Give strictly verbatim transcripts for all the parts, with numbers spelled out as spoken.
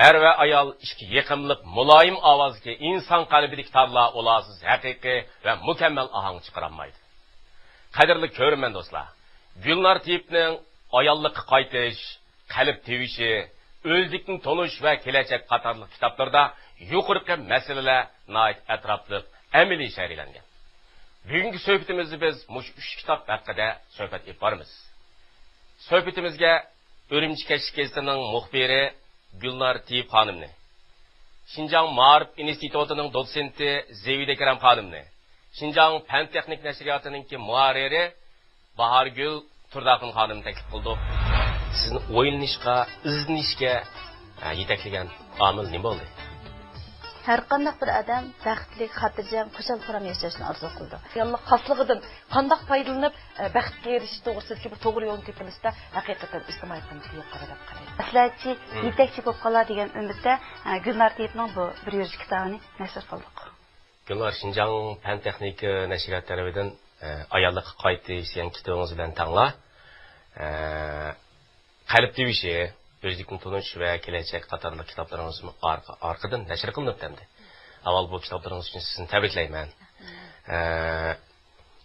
ئەر ۋە ئايال ئىككى يېقىملىق، مۇلايىم ئاۋازدىكى ئىنسان قەلبىدىكى تارلار ئۇلارسىز ھەقىقىي ۋە مۇكەممەل ئاھاڭ چىقىرالمايدۇ. قەدىرلىك كۆرۈرمەن دوستلار، گۈلنار تېيىپنىڭ ئاياللىققا قايتىش، قەلب تىۋىشى، ئۆزلۈكنى تونۇش ۋە كېلەچەك قاتارلىق كىتابلىرىدا يۇقىرىقى مەسىلىلەر ناھايىتى ئەتراپلىق، ئەمەلىي شەرھلەنگەن. بۈگۈنكى سۆھبىتىمىزدە بىز مۇشۇ ئۈچ كىتاب ھەققىدە سۆھبەت ئېلىپ بارىمىز. سۆھبىتىمىزگە ئۈرۈمچى كەچلىك گېزىتىنىڭ مۇخبىرى گۈلنار تېيىپ خانىمنى، شىنجاڭ مائارىپ ئىنستىتۇتىنىڭ دوتسېنتى زېۋىدە كېرەم خانىمنى، شىنجاڭ پەن تېخنىك نەشرىياتىنىڭكى مۇھەررىرى باھارگۈل تۇرداخۇن خانىمنى تەكلىپ قىلدۇق. سىزنى ئويلىنىشقا، ئىزدىنىشكە، ئە، يېتەكلىگەن ئامىل نېمە بولدى؟ ھەر قانداق بىر ئادەم بەختلىك، خاتىرجەم، خۇشال-خۇرام ياشاشنى ئارزۇ قىلىدۇ. ياللىق خاسلىقىدىن قانداق پايدىلىنىپ، ئە، بەختكە ئېرىشىش توغرىسىدىكى بۇ توغرا يولنى تېپىۋېلىشتا ھەقىقەتەن ئىجتىمائىي قىممىتى يۇقىرى دەپ قارايمەن. مەسلىھەتچى، مم. يېتەكچى بولۇپ قالار دېگەن ئۈمىدتە، ئە، گۈلنار تېيىپنىڭ بۇ بىر يۈرۈش كىتابىنى نەشر قىلدۇق. گۈلنار، شىنجاڭ پەن تېخنىكا نەشرىياتى تەرىپىدىن، ئە، ئاياللىققا قايتىش دېگەن كىتابىڭىز بىلەن تەڭلا، ئە، قەلب تىۋىشى، ئۆزلۈكنى تونۇش ۋە كېلەچەك قاتارلىق كىتابلىرىڭىزمۇ ئارقا-، ئارقىدىن نەشر قىلىنىپتۇ ئەمدى. ئاۋۋال بۇ كىتابلىرىڭىز ئۈچۈن سىزنى تەبرىكلەيمەن. ئە،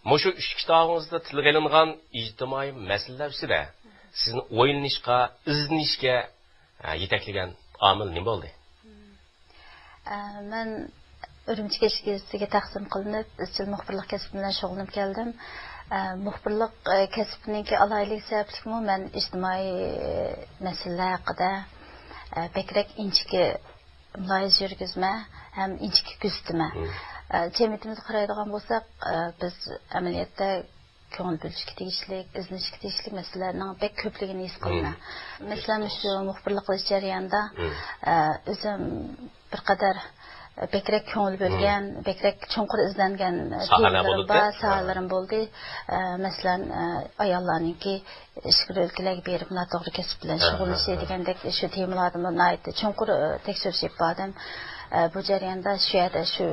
مۇشۇ ئۈچ كىتابىڭىزدا تىلغا ئېلىنغان ئىجتىمائىي مەسىلىلەر ئۈستىدە سىزنى ئويلىنىشقا، ئىزدىنىشكە، ئە، يېتەكلىگەن ئامىل نېمە بولدى؟ ئە، مەن ئۈرۈمچى كەچلىك گېزىتىگە تەقدىم قىلىنىپ، ئىزچىل مۇخبىرلىق كەسپى بىلەن شۇغۇللىنىپ كەلدىم. ئە، مۇخبىرلىق، ئە، كەسپىنىڭكى ئالاھىدىلىكى سەۋەبلىكمۇ مەن ئىجتىمائىي مەسىلىلەر ھەققىدە، ئە، بەكرەك ئىنچىكە مۇلاھىزە يۈرگۈزمە ھەم ئىنچىكە كۆزىتىمە. مم. ئە، جەمئىيىتىمىزگە قارايدىغان بولساق، ئە، بىز ئەمەلىيەتتە كۆڭۈل بۆلۈشكە تېگىشلىك، ئىزدىنىشكە تېگىشلىك مەسىلىلەرنىڭ بەك كۆپلۈكىنى ھېس قىلىمەن. مم. مەسىلەن، مۇشۇ مۇخبىرلىق قىلىش جەريانىدا، مم. ئە، ئۆزۈم بىر قەدەر بەكرەك كۆڭۈل بۆلگەن، مم. بەكرەك چوڭقۇر ئىزدەنگەن، ئە، ساھەلەر تېمىلىرىم بولدى. بار، ھە. ساھەلىرىم بولدى. ئە، مەسىلەن، ئە، ئاياللارنىڭكى ئىچكىرى ئۆلكىلەرگە بېرىپ ناتوغرا كەسىپ بىلەن ھە، شۇغۇللىنىشى ھە، ھە. دېگەندەك شۇ تېمىلاردىمۇ ناھايىتى چوڭقۇر، ئە، تەكشۈرۈش ئېلىپ باردىم. ئە، بۇ جەرياندا شۇ يەردە شۇ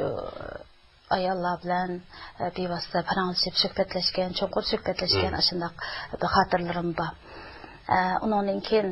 ئاياللار بىلەن، ئە، بىۋاسىتە پاراڭلىشىپ سۆھبەتلەشكەن، چوڭقۇر سۆھبەتلەشكەن مم. ئاشۇنداق بىر خاتىرىلىرىم بار. ئە، ئۇنىڭدىن كېيىن،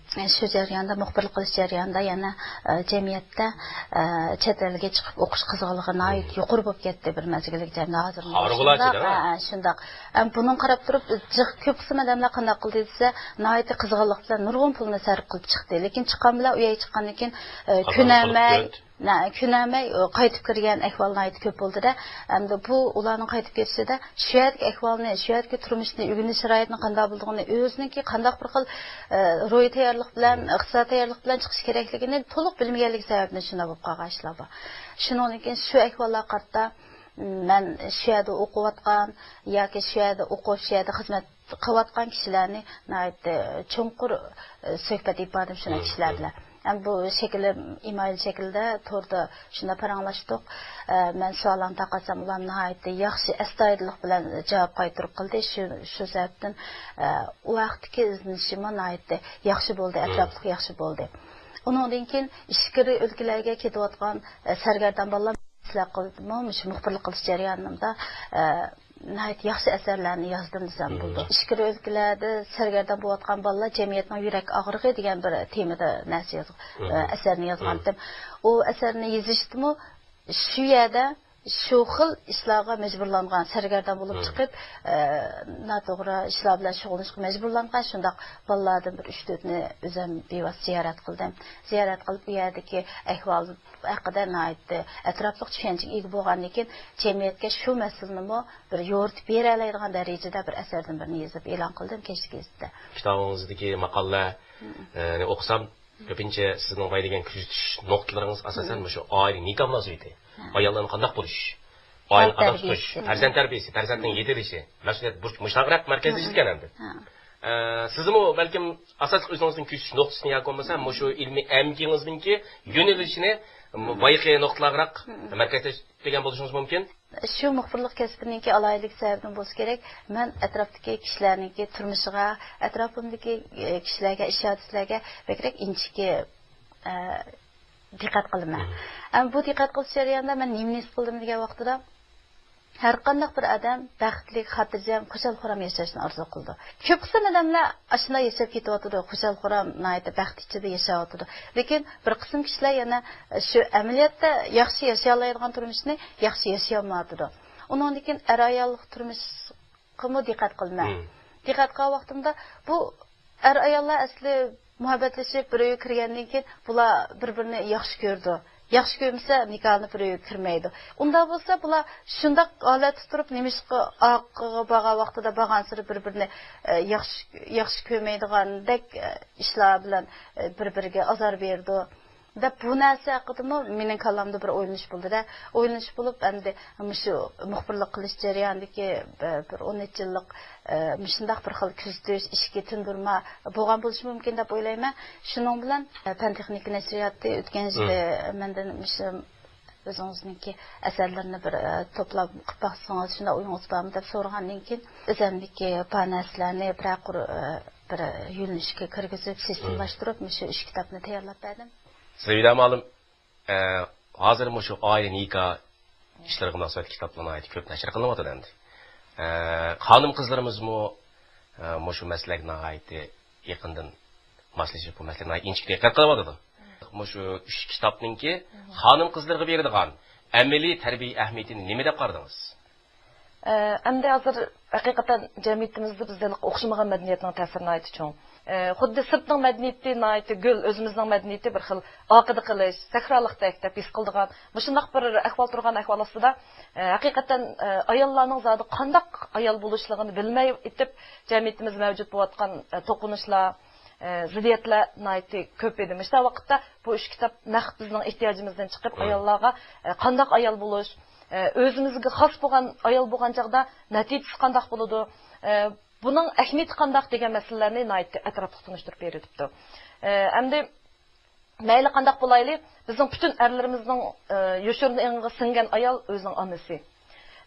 ئە، شۇ جەرياندا، مۇخبىرلىق قىلىش جەريانىدا يەنە، ئە، جەمئىيەتتە، ئە، چەت ئەلگە چىقىپ ئوقۇش قىزغىنلىقى ناھايىتى مم. يۇقىرى بولۇپ كەتتى بىر مەزگىلگىچە. ھازىرمۇ خارىغۇلار شۇنداق، چېدىڭ، ھە؟ ئە، ئە، شۇنداق. ئەمما بۇنىڭغا قاراپ تۇرۇپ، جىق كۆپ قىسىم ئادەملەر قانداق قىلدى دېسە، ناھايىتى قىزغىنلىق بىلەن نۇرغۇن پۇلنى سەرپ قىلىپ چىقتى. لېكىن چىققان بىلەن، ئۇ يەرگە چىققاندىن كېيىن، ئە، قازانغان پۇلى كۆنەلمەي، كۆپ. نە، كۆنەلمەي، ئۇ، قايتىپ كىرگەن ئەھۋال ناھايىتى كۆپ بولدى-دە. ئەمدى بۇ ئۇلارنىڭ قايتىپ كېتىشىدە شۇ يەردىكى ئەھۋالنى، شۇ يەردىكى تۇرمۇشنى، ئۆگىنىش شارائىتىنىڭ قانداق بولىدىغىنى، ئۆزىنىڭكى قانداق بىر خىل، ئە، روھىي تەييارلىق بىلەن، مم. ئىقتىسادىي تەييارلىق بىلەن چىقىشى كېرەكلىكىنى تولۇق بىلمىگەنلىكى سەۋەبىدىن شۇنداق بولۇپ قالغان ئىشلار بار. شۇنىڭدىن كېيىن شۇ ئەھۋاللارغا قارىتا، مم، مەن شۇ يەردە ئوقۇۋاتقان ياكى شۇ يەردە ئوقۇپ، شۇ يەردە خىزمەت قىلىۋاتقان كىشىلەرنى ناھايىتى چوڭقۇر، ئە، سۆھبەت ئېلىپ باردىم شۇنداق مم، كىشىلەر مم. بىلەن. ھەم بۇ شەكىل، ئىمائىل شەكىلدە توردا شۇنداق پاراڭلاشتۇق. ئە، مەن سوئاللارنى تارقاتسام، ئۇلار ناھايىتى ياخشى، ئەستايىدىللىق بىلەن جاۋاب قايتۇرۇپ قىلدى. شۇ، شۇ سەۋەبتىن، ئە، ئۇ ۋاقىتتىكى ئىزدىنىشىممۇ ناھايىتى ياخشى بولدى، مم. ئەتراپلىق ياخشى بولدى. ئۇنىڭدىن كېيىن ئىچكىرى ئۆلكىلەرگە كېتىۋاتقان، ئە، سەرگەردان بالىلار سىلەر قىلدىمۇ، مۇشۇ مۇخبىرلىق قىلىش جەريانىمدا، ئە، ناھايىتى ياخشى ئەسەرلەرنى يازدىم دېسەم مم. بولىدۇ. ئىچكىرى ئۆلكىلەردە سەرگەردان بولۇۋاتقان بالىلار جەمئىيەتنىڭ يۈرەك ئاغرىقى دېگەن بىر تېمىدا نەرسە يازغان، مم. ئە، ئەسەرنى مم. يازغانتىم. ئۇ ئەسەرنى يېزىشتىمۇ شۇ يەردە، شۇ خىل ئىشلارغا مەجبۇرلانغان، سەرگەردان بولۇپ مم. چىقىپ، ئە، ناتوغرا ئىشلار بىلەن شۇغۇللىنىشقا مەجبۇرلانغان شۇنداق بالىلاردىن بىر ئۈچ تۆتنى ئۆزۈم بىۋاسىتە زىيارەت قىلدىم. زىيارەت قىلىپ، ئۇ يەردىكى ئەھۋال ھەققىدە ناھايىتى ئەتراپلىق چۈشەنچىگە ئىگە بولغاندىن كېيىن، جەمئىيەتكە شۇ مەسىلىنىمۇ بىر يورۇتۇپ بېرەلەيدىغان دەرىجىدە بىر ئەسەردىن بىرنى يېزىپ ئېلان قىلدىم كەچلىك گېزىتتە. كىتابىڭىزدىكى ماقالىلەرنى ئوقۇسام، كۆپىنچە سىزنىڭ بايان دېگەن كۆزىتىش نۇقتىلىرىڭىز ئاساسەن مۇشۇ ئائىلە نىكاھ مۇناسىۋىتى، ئاياللارنىڭ قانداق بولۇش، ئائىلىنى قانداق تۇتۇش، پەرزەنت تەربىيىسى، پەرزەنتنىڭ يېتىلىشى، مەسئۇلىيەت، بۇرچ، مۇشۇلارغا مەركەزلىشىدىكەن ئەمدى. ئە، سىزمۇ بەلكىم ئاساسلىق ئۆزىڭىزنىڭ كۆزىتىش نۇقتىسىنى ياكى بولمىسا مۇشۇ ئىلمىي ئەمگىكىڭىزنىڭكى يۆنىلىشىنى بايىقى نۇقتىلارغىراق مەركەزلەشتۈرگەن بولۇشىڭىز مۇمكىن. شۇ مۇخبىرلىق كەسپىنىڭكى ئالاھىدىلىكى سەۋەبىدىن بولسا كېرەك، مەن ئەتراپتىكى كىشىلەرنىڭكى تۇرمۇشىغا، ئەتراپىمدىكى، ئە، كىشىلەرگە، ئىش ھادىسىلەرگە بەكرەك ئىنچىكە، ئە، دىققەت قىلىمەن. ئەمما بۇ دىققەت قىلىش جەريانىدا مەن نېمىنى ھېس قىلدىم دېگەن ۋاقتىدا، ھەر قانداق بىر ئادەم بەختلىك، خاتىرجەم، خۇشال-خۇرام ياشاشنى ئارزۇ قىلىدۇ. كۆپ قىسىم ئادەملەر ئاشۇنداق ياشاپ كېتىۋاتىدۇ، خۇشال-خۇرام، ناھايىتى بەخت ئىچىدە ياشاۋاتىدۇ. لېكىن بىر قىسىم كىشىلەر يەنە شۇ ئەمەلىيەتتە ياخشى ياشىيالايدىغان تۇرمۇشنى ياخشى ياشىيالمايۋاتىدۇ. ئۇنىڭدىن كېيىن ئەر-ئاياللىق تۇرمۇشقىمۇ دىققەت قىلىمەن. مم. دىققەت قىلغان ۋاقتىمدا بۇ ئەر-ئاياللار ئەسلى مۇھەببەتلىشىپ بىر ئۆيگە كىرگەندىن كېيىن بۇلار بىر-بىرىنى ياخشى كۆرىدۇ. ياخشى كۆرمىسە نىكاھنى بىر ئۆيگە كىرمەيدۇ. ئۇنداق بولسا بۇلار شۇنداق ھالەتتە تۇرۇپ نېمىشقا ئارقىغا بارغان ۋاقتىدا بارغانسېرى بىر-بىرىنى، ئە، ياخشى، ياخشى كۆرمەيدىغاندەك، ئە، ئىشلار بىلەن، ئە، بىر-بىرىگە ئازار بېرىدۇ دەپ بۇ نەرسە ھەققىدىمۇ مېنىڭ كاللامدا بىر ئويلىنىش بولدى-دە. ئويلىنىش بولۇپ ئەمدى مۇشۇ مۇخبىرلىق قىلىش جەريانىدىكى، ئە، بىر ئون نەچچە يىللىق، ئە، مۇشۇنداق بىر خىل كۆزىتىش، ئىچكى تىندۇرما بولغان بولۇشى مۇمكىن دەپ ئويلايمەن. شۇنىڭ بىلەن، ئە، پەن تېخنىكا نەشرىياتى ئۆتكەن يىلى مم. مەندىن مۇشۇ ئۆزىڭىزنىڭكى ئەسەرلىرىنى بىر، ئە، توپلاپ قىلىپ باقسىڭىز، شۇنداق ئويىڭىز بارمۇ دەپ سورىغاندىن كېيىن، ئۆزۈمدىكى بار نەرسىلەرنى بىرەر قۇر، ئە، بىر يۆنىلىشكە كىرگۈزۈپ، سىستېمىلاشتۇرۇپ، مۇشۇ ئۈچ كىتابنى تەييارلاپ بەردىم. سېۋىدە مۇئەللىم، ئە، ھازىر مۇشۇ ئائىلە نىكاھ ئىشلىرىغا مۇناسىۋەتلىك كىتابلار ناھايىتى كۆپ نەشر قىلىنىۋاتىدۇ ئەمدى. ئە، خانىم-قىزلىرىمىزمۇ، ئە، مۇشۇ مەسىلىگە ناھايىتى يېقىندىن ماسلىشىپ، بۇ مەسىلىگە ناھايىتى ئىنچىكە دىققەت قىلىۋاتىدۇ. مۇشۇ ئۈچ كىتابنىڭكى خانىم-قىزلارغا بېرىدىغان ئەمەلىي تەربىيە ئەھمىيىتىنى نېمە دەپ قارىدىڭىز؟ ئە، ئەمدى ھازىر ھەقىقەتەن جەمئىيىتىمىزدە بىز ھېلىقى ئوخشىمىغان مەدەنىيەتنىڭ تەسىرى ناھايىتى چوڭ. ئە، خۇددى سىرتنىڭ مەدەنىيىتى ناھايىتى گۈل، ئۆزىمىزنىڭ مەدەنىيىتى بىر خىل ئارقىدا قېلىش، سەھرالىقتەك دەپ ھېس قىلىدىغان مۇشۇنداق بىر ئەھۋال تۇرغان ئەھۋال ئاستىدا، ئە، ھەقىقەتەن، ئە، ئاياللارنىڭ زادى قانداق ئايال بولۇشلۇقىنى بىلمەي ئېتىپ، جەمئىيىتىمىزدە مەۋجۇت بولۇۋاتقان، ئە، توقۇنۇشلار، ئە، زىددىيەتلەر ناھايىتى كۆپ ئىدى. مۇشۇنداق ۋاقىتتا بۇ ئۈچ كىتاب نەق بىزنىڭ ئېھتىياجىمىزدىن چىقىپ، مم. ئاياللارغا، ئە، قانداق ئايال بولۇش، ئە، ئۆزىمىزگە خاس بولغان ئايال بولغان چاغدا نەتىجىسى قانداق بولىدۇ، ئە، بۇنىڭ ئەھمىيىتى قانداق دېگەن مەسىلىلەرنى ناھايىتى ئەتراپلىق تونۇشتۇرۇپ بېرىلىپتۇ. ئە، ئەمدى مەيلى قانداق بولايلى، بىزنىڭ پۈتۈن ئەرلىرىمىزنىڭ، ئە، يوشۇرۇن ئېڭىغا سىڭگەن ئايال ئۆزىنىڭ ئانىسى.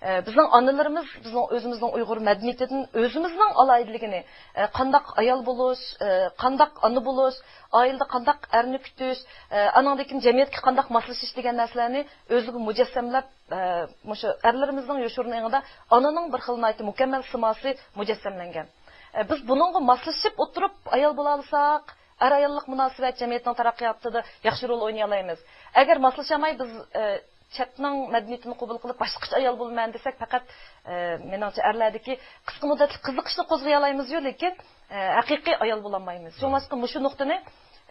ئە، بىزنىڭ ئانىلىرىمىز بىزنىڭ ئۆزىمىزنىڭ ئۇيغۇر مەدەنىيىتىدىن ئۆزىمىزنىڭ ئالاھىدىلىكىنى، ئە، قانداق ئايال بولۇش، ئە، قانداق ئانا بولۇش، ئائىلىدە قانداق ئەرنى كۈتۈش، ئە، ئانىڭدىن كېيىن جەمئىيەتكە قانداق ماسلىشىش دېگەن نەرسىلەرنى ئۆزىگە مۇجەسسەملەپ، ئە، مۇشۇ ئەرلىرىمىزنىڭ يوشۇرۇن ئېڭىدا ئانىنىڭ بىر خىل ناھايىتى مۇكەممەل سىماسى مۇجەسسەملەنگەن. ئە، بىز بۇنىڭغا ماسلىشىپ ئولتۇرۇپ ئايال بولالىساق، ئەر-ئاياللىق مۇناسىۋەت جەمئىيەتنىڭ تەرەققىياتىدا ياخشى رول ئوينىيالايمىز. ئەگەر ماسلىشالماي بىز، ئە، چەتنىڭ مەدەنىيىتىنى قوبۇل قىلىپ باشقىچە ئايال بولىمەن دېسەك، پەقەت، ئە، مېنىڭچە ئەرلەردىكى قىسقا مۇددەتلىك قىزىقىشنى قوزغىيالايمىزيۇ، لېكىن، ئە، ھەقىقىي ئايال بولالمايمىز. شۇڭلاشقا مۇشۇ نۇقتىنى،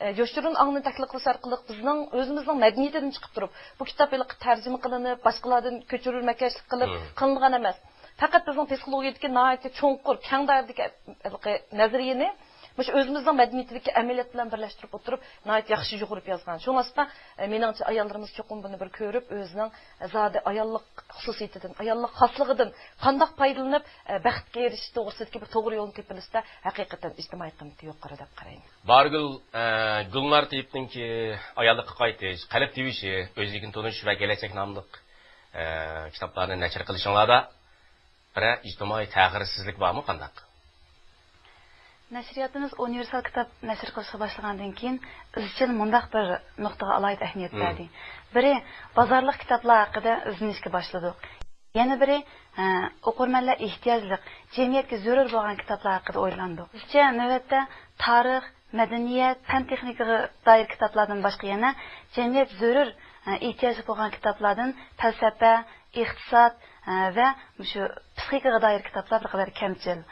ئە، يوشۇرۇن ئاڭنى تەھلىل قىلىش ئارقىلىق بىزنىڭ ئۆزىمىزنىڭ مەدەنىيىتىدىن چىقىپ تۇرۇپ، بۇ كىتاب ھېلىقى تەرجىمە قىلىنىپ، باشقىلاردىن كۆچۈرمىكەشلىك قىلىپ قىلىنغان ئەمەس. پەقەت بىزنىڭ پسىخولوگىيىدىكى ناھايىتى چوڭقۇر، كەڭ دائىرىدىكى ھېلىقى نەزەرىيىنى مۇشۇ ئۆزىمىزنىڭ مەدەنىيىتىدىكى ئەمەلىيەت بىلەن بىرلەشتۈرۈپ ئولتۇرۇپ، ناھايىتى ياخشى يۇغۇرۇپ يازغان. شۇڭلاشقا، ئە، مېنىڭچە، ئاياللىرىمىز چوقۇم بۇنى بىر كۆرۈپ، ئۆزىنىڭ، ئە، زادى ئاياللىق خۇسۇسىيىتىدىن، ئاياللىق خاسلىقىدىن قانداق پايدىلىنىپ، ئە، بەختكە ئېرىشىش توغرىسىدىكى بىر توغرا يولنى تېپىۋېلىشتا ھەقىقەتەن ئىجتىمائىي قىممىتى يۇقىرى دەپ قارايمەن. بارگۈل، ئە، گۈلنار تېيىپنىڭكى ئاياللىققا قايتىش، قەلب تىۋىشى، ئۆزلۈكىنى تونۇش ۋە كېلەچەك ناملىق، ئە، كىتابلارنى نەشر قىلىشىڭلاردا بىرەر ئىجتىمائىي تەخىرسىزلىك بارمۇ، قانداق؟ نەشرىياتىمىز ئۇنىۋېرسال كىتاب نەشر قىلىشقا باشلىغاندىن كېيىن، ئىزچىل مۇنداق بىر نۇقتىغا ئالاھىدە ئەھمىيەت بەردى. بىرى، بازارلىق كىتابلار ھەققىدە ئىزدىنىشكە باشلىدۇق. يەنە بىرى، ئە، ئوقۇرمەنلەر ئېھتىياجلىق، جەمئىيەتكە زۆرۈر بولغان كىتابلار ھەققىدە ئويلاندۇق. بىزچە نۆۋەتتە تارىخ، مەدەنىيەت، پەن تېخنىكىغا دائىر كىتابلاردىن باشقا يەنە جەمئىيەت زۆرۈر، ئە، ئېھتىياجلىق بولغان كىتابلاردىن پەلسەپە، ئىقتىساد، ئە، ۋە مۇشۇ پسىخىكىغا دائىر كىتابلار بىر قەدەر كەمچىل.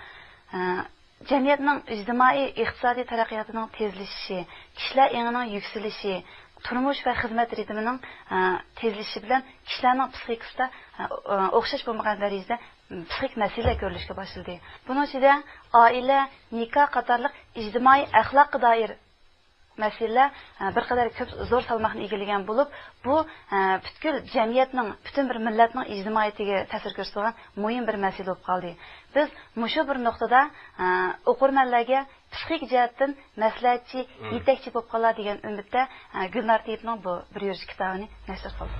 ئە، جەمئىيەتنىڭ ئىجتىمائىي، ئىقتىسادىي تەرەققىياتىنىڭ تېزلىشىشى، كىشىلەر ئېڭىنىڭ يۈكسىلىشى، تۇرمۇش ۋە خىزمەت رىتىمىنىڭ، ئە، تېزلىشىشى بىلەن كىشىلەرنىڭ پسىخىكىسىدا، ئە، ئوخشاش بولمىغان دەرىجىدە پسىخىك مەسىلىلەر كۆرۈلۈشكە باشلىدى. بۇنىڭ ئىچىدە ئائىلە، نىكاھ قاتارلىق ئىجتىمائىي ئەخلاققا دائىر مەسىلىلەر، ئە، بىر قەدەر كۆپ زور سالماقنى ئىگىلىگەن بولۇپ، بۇ، ئە، پۈتكۈل جەمئىيەتنىڭ، پۈتۈن بىر مىللەتنىڭ ئىجتىمائىيىتىگە تەسىر كۆرسىتىدىغان مۇھىم بىر مەسىلە بولۇپ قالدى. بىز مۇشۇ بىر نۇقتىدا، ئە، ئوقۇرمەنلەرگە پسىخىك جەھەتتىن مەسلىھەتچى، يېتەكچى بولۇپ قالار دېگەن ئۈمىدتە، ئە، گۈلنار تېيىپنىڭ بۇ بىر يۈرۈش كىتابىنى نەشر قىلدۇق.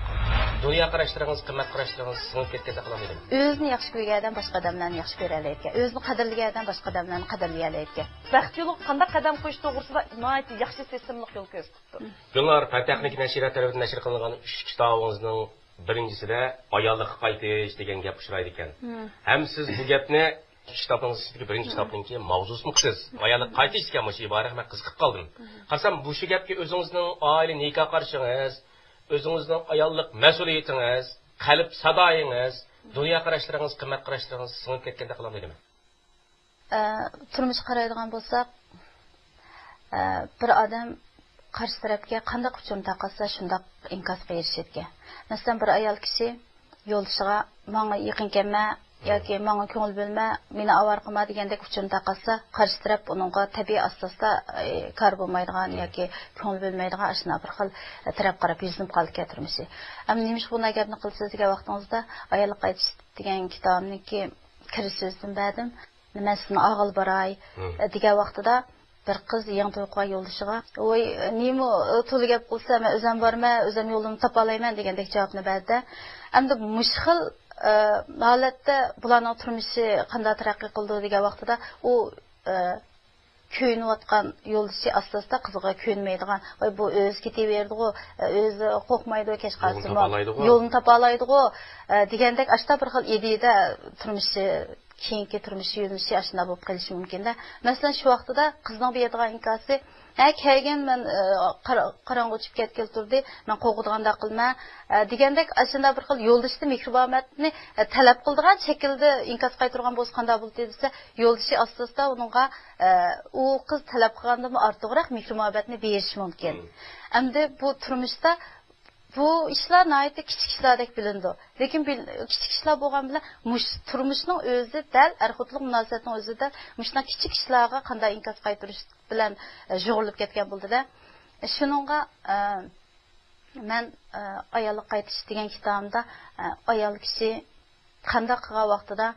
دۇنيا قاراشلىرىڭىز، قىممەت قاراشلىرىڭىز سىڭىپ كەتكەن ساقلام ئىدىم. ئۆزىنى ياخشى كۆرگەن ئادەم باشقا ئادەملەرنى ياخشى كۆرەلەيدىكەن. ئۆزىنى قەدىرلىگەن ئادەم باشقا ئادەملەرنى قەدىرلىيەلەيدىكەن. بەخت يولىغا قانداق قەدەم قويۇش توغرىسىدا ناھايىتى ياخشى سىستېمىلىق يول كۆرسىتىپتۇ. گۈلنار، پەن تېخنىكا نەشرىيات تەرىپىدىن نەشر قىلىنغان ئۈچ كىتابىڭىزنىڭ بىرىنچىسىدە ئاياللىققا قايتىش دېگەن گەپ ئۇچرايدىكەن. ھەم سىز بۇ گەپنى كىتابىڭىز ئىچىدىكى بىرىنچى كىتابنىڭكى ماۋزۇسىمۇ سىز ئاياللىققا قايتىش دېگەن مۇشۇ ئىبارىگە مەن قىزىقىپ قالدىم. قارىسام، مۇشۇ گەپكە ئۆزىڭىزنىڭ ئائىلە نىكاھ قارىشىڭىز، ئۆزىڭىزنىڭ ئاياللىق مەسئۇلىيىتىڭىز، قەلب سادايىڭىز، دۇنيا قاراشلىرىڭىز، قىممەت قاراشلىرىڭىز سىڭىپ كەتكەندەك قىلامدۇ نېمە؟ ئە، تۇرمۇشقا قارايدىغان بولساق، ئە، بىر ئادەم قارشى تەرەپكە قانداق ئۇچۇرنى تارقاتسا، شۇنداق ئىنكاسقا ئېرىشىدىكەن. مەسىلەن، بىر ئايال كىشى يولدىشىغا، «ماڭا يېقىن كەلمە» ياكى «ماڭا كۆڭۈل بۆلمە، مېنى ئاۋارە قىلما» دېگەندەك ئۇچۇرنى تارقاتسا، قارشى تەرەپ ئۇنىڭغا تەبىئىي ئاستا-ئاستا، ئە، كار بولمايدىغان ياكى كۆڭۈل بۆلمەيدىغان ئاشۇنداق بىر خىل، ئە، تەرەپ قاراپ يۈزلىنىپ قالىدىكەن تۇرمۇشى. ئەمما نېمىشقا بۇنداق گەپنى قىلىسىز دېگەن ۋاقتىڭىزدا، ئاياللىققا قايتىش دېگەن كىتابىمنىڭكى كىرىش سۆزىدىن بەردىم. «مەن سىزنى ئالغىلى باراي» دېگەن ۋاقتىدا، بىر قىز يېڭى توي قىلغان يولدىشىغا، «ۋوي، نېمە تولا گەپ قىلسا، مەن ئۆزۈم بارىمەن، ئۆزۈم يولۇمنى تاپالايمەن» دېگەندەك جاۋابنى بەردى. ئەمدى مۇشۇ خىل، ئە، ھالەتتە بۇلارنىڭ تۇرمۇشى قانداق تەرەققىي قىلىدۇ دېگەن ۋاقتىدا، ئۇ، ئە، كۆيۈنۈۋاتقان يولدىشى ئاستا-ئاستا قىزىغا كۆيۈنمەيدىغان، «ۋاي، بۇ ئۆزى كېتىۋېرىدىغۇ، ئۆزى قورقمايدۇ، كەچ قالسىمۇ يولىنى تاپالايدىغۇ» دېگەندەك ئاشتا بىر خىل ئىدىيىدە تۇرمۇشى، كېيىنكى تۇرمۇش يۆنىلىشى ئاشۇنداق بولۇپ قېلىشى مۇمكىن-دە. مەسىلەن، شۇ ۋاقتىدا قىزنىڭ بېرىدىغان ئىنكاسى، «ھە، كەلگىن، مەن، ئە، قارا-، قاراڭغۇ چۈشۈپ كەتكىلى تۇردى، مەن قورقىدىغانداق قىلىمەن»، ئە، دېگەندەك ئاشۇنداق بىر خىل يولدىشىدىن مېھرىبانىيەتنى، ئە، تەلەپ قىلىدىغان شەكىلدە ئىنكاس قايتۇرغان بولسا قانداق بولاتتى دېسە، يولدىشى ئاستا-ئاستا ئۇنىڭغا، ئە، ئۇ قىز تەلەپ قىلغاندىنمۇ ئارتۇقراق مېھرىبانىيەتنى بېرىشى مۇمكىن. ئەمدى بۇ تۇرمۇشتا بۇ ئىشلار ناھايىتى كىچىك ئىشلاردەك بىلىنىدۇ. لېكىن بىل-، كىچىك ئىشلار بولغان بىلەن مۇشۇ تۇرمۇشنىڭ ئۆزى دەل ئەر-خوتۇنلۇق مۇناسىۋەتنىڭ ئۆزىدە مۇشۇنداق كىچىك ئىشلارغا قانداق ئىنكاس قايتۇرۇش بىلەن، ئە، شۇغۇللىنىپ كەتكەن بولدى-دە. شۇنىڭغا، ئە، مەن، ئە، ئاياللىققا قايتىش دېگەن كىتابىمدا، ئە، ئايال كىشى قانداق قىلغان ۋاقتىدا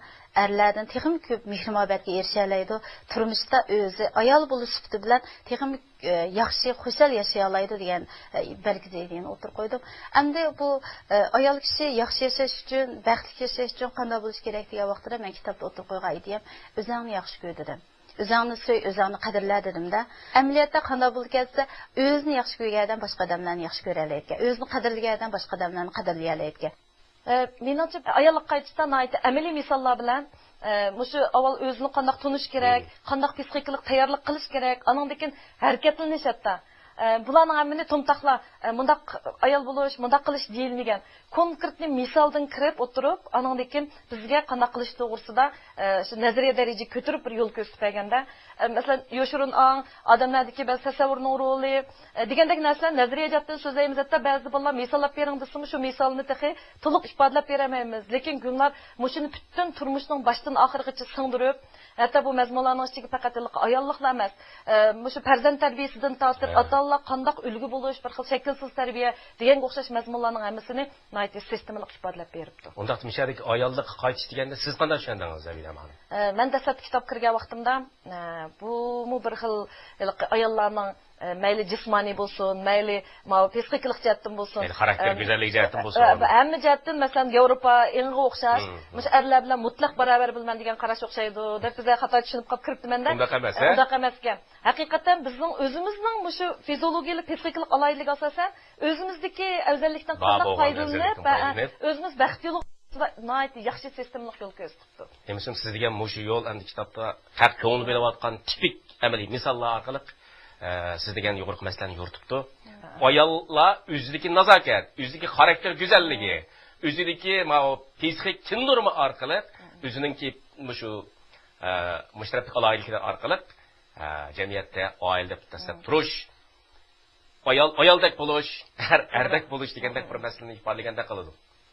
ئەرلەردىن تېخىمۇ كۆپ مېھرى-مۇھەببەتكە ئېرىشەلەيدۇ، تۇرمۇشتا ئۆزى ئايال بولۇش سۈپىتى بىلەن تېخىمۇ، ئە، ياخشى، خۇشال ياشىيالايدۇ دېگەن، ئە، بەلگىلىك ئىدىيەنى ئوتتۇرىغا قويدۇم. ئەمدى بۇ، ئە، ئايال كىشى ياخشى ياشاش ئۈچۈن، بەختلىك ياشاش ئۈچۈن قانداق بولۇش كېرەك دېگەن ۋاقتىدا مەن كىتابتا ئوتتۇرىغا قويغان ئىدىيەم، «ئۆزۈڭنى ياخشى كۆر» دېدىم. «ئۆزۈڭنى سۆي، ئۆزۈڭنى قەدىرلە» دېدىمدە. ئەمەلىيەتتە قانداق بولىدىكەن دېسە، ئۆزىنى ياخشى كۆرگەن ئادەم باشقا ئادەملەرنى ياخشى كۆرەلەيدىكەن. ئۆزىنى قەدىرلىگەن ئادەم باشقا ئادەملەرنى قەدىرلىيەلەيدىكەن. ئە، مېنىڭچە، ئاياللىققا قايتىشتا ناھايىتى ئەمەلىي مىساللار بىلەن، ئە، مۇشۇ ئاۋۋال ئۆزىنى قانداق تونۇش كېرەك، قانداق پسىخىكىلىق تەييارلىق قىلىش كېرەك، ئانىڭدىن كېيىن ھەرىكەتلىنىش ھەتتا. ئە، بۇلارنىڭ ھەممىنى تومتاقلا، ئە، مۇنداق ئايال بولۇش، مۇنداق قىلىش دېيىلمىگەن. كونكرېتنى مىسالدىن كىرىپ ئوتتۇرۇپ، ئانىڭدىن كېيىن بىزگە قانداق قىلىش توغرىسىدا، ئە، شۇ نەزەرىيە دەرىجىگە كۆتۈرۈپ بىر يول كۆرسىتىپ بەرگەندە، ئە، مەسىلەن، يوشۇرۇن ئاڭ، ئادەملەردىكى بەزى تەسەۋۋۇرنىڭ رولى، ئە، دېگەندەك نەرسىلەر نەزەرىيە جەھەتتىن سۆزلەيمىز. ھەتتا بەزىدە بالىلار مىساللاپ بېرىڭ دېسىمۇ، شۇ مىسالنى تېخى تولۇق ئىپادىلەپ بېرەلمەيمىز. لېكىن گۈلنار مۇشۇنى پۈتۈن تۇرمۇشنىڭ باشتىن ئاخىرغىچە سىڭدۈرۈپ، ھەتتا بۇ مەزمۇنلارنىڭ ئىچىگە پەقەت ھېلىقى ئاياللىقلا ئەمەس، ئە، مۇشۇ پەرزەنت تەربىيىسىدىن تارتىپ، ئاتا-ئانىلار قانداق ئۈلگە بولۇش، بىر خىل شەكىلسىز تەربىيە دېگەنگە ئوخشاش مەزمۇنلارنىڭ ھەممىسىنى ناھايىتى سىستېمىلىق ئىپادىلەپ بېرىپتۇ. ئۇنداقتا مۇشۇ يەردىكى ئاياللىققا قايتىش دېگەندە سىز قانداق چۈشەندىڭىز، زەبىدە خانىم؟ ئە، مەن دەسلەپكى كىتاب كىرگەن ۋاقتىمدا، ئە، بۇمۇ بىر خىل ھېلىقى ئاياللارنىڭ، ئە، مەيلى جىسمانىي بولسۇن، مەيلى ماۋۇ پسىخىكىلىق جەھەتتىن بولسۇن، مەيلى خاراكتېر ئەم، گۈزەللىك جەھەتتىن بولسۇن، ئە، ھەممە جەھەتتىن، مەسىلەن، ياۋروپا ئېڭىغا ئوخشاش، مۇشۇ ئەرلەر بىلەن مۇتلەق باراۋەر بىلىمەن دېگەن قاراش ئوخشايدۇ دەپ بىزلەر خاتا چۈشىنىپ قاپ كىرىپتىمەن-دە. ئۇنداق ئەمەس، ئە، ھە؟ ئۇنداق ئەمەسكەن. ھەقىقەتەن بىزنىڭ ئۆزىمىزنىڭ مۇشۇ فىزىولوگىيەلىك، پسىخىكىلىق ئالاھىدىلىكىگە ئاساسەن، ئۆزىمىزدىكى ئەۋزەللىكتىن بار قانداق بولغان پايدىلىنىپ، ئەۋزەللىكتىن پايدىلىنىپ، ئۆزىمىز بەخت يولىغا ناھايىتى ياخشى سىستېمىلىق يول كۆرسىتىپتۇ. دېمىسىم، سىز دېگەن مۇشۇ يول ئەمدى كىتابتا خەق كۆڭۈل بۆلۈۋاتقان تىپىك ئەمەلىي مىساللار ئارقىلىق، ئە، سىز دېگەن يۇقىرىقى مەسىلىنى يورۇتۇپتۇ. ئاياللار ئۆزىدىكى نازاكەت، ئۆزىدىكى خاراكتېر گۈزەللىكى، ئۆزىدىكى ماۋۇ پسىخىك تىندۇرما ئارقىلىق، ئۆزىنىڭكى مۇشۇ، ئە، مۇشۇ تەرەپتىكى ئالاھىدىلىكلىرى ئارقىلىق، ئە، جەمئىيەتتە ئائىلىدە دەسلەپ تۇرۇش، ئايال ئايالدەك بولۇش، ئەر ئەردەك بولۇش دېگەندەك بىر مەسىلىنى ئىپادىلىگەندەك قىلىدۇ.